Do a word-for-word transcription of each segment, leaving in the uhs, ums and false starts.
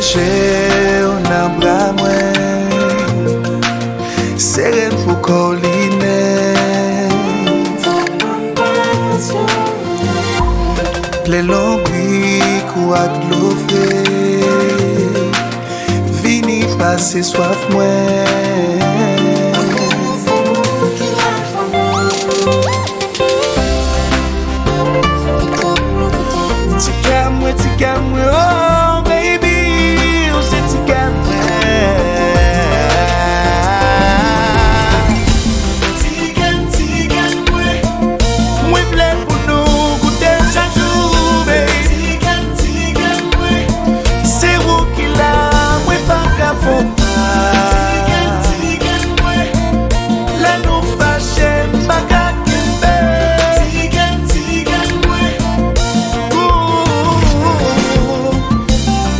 Che w nan bra mwen, sere m pou kò w limen. Plen lonbrik ou ak dlo fre, vini pase swaf mwen. Ti kè mwen, ti kè mwen, oh baby, ou se ti kè mwen. Ti kè m, ti kè mwen, mwen vle pou nou goute chak jou, baby. Ti kè m, ti kè mwen, se ou ki la, mwen pa ka fè w mal. Ti kè m, ti kè mwen, lè nou fache, m pa ka kenbe. Ti kè m, ti kè mwen, ou,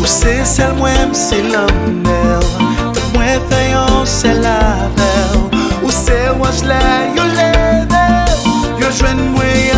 ou se sèl mwen, m se lanmè w. Fòk mwen fè yon sèl avè w. Ou se wòch lè yo leve, yo jwenn mwen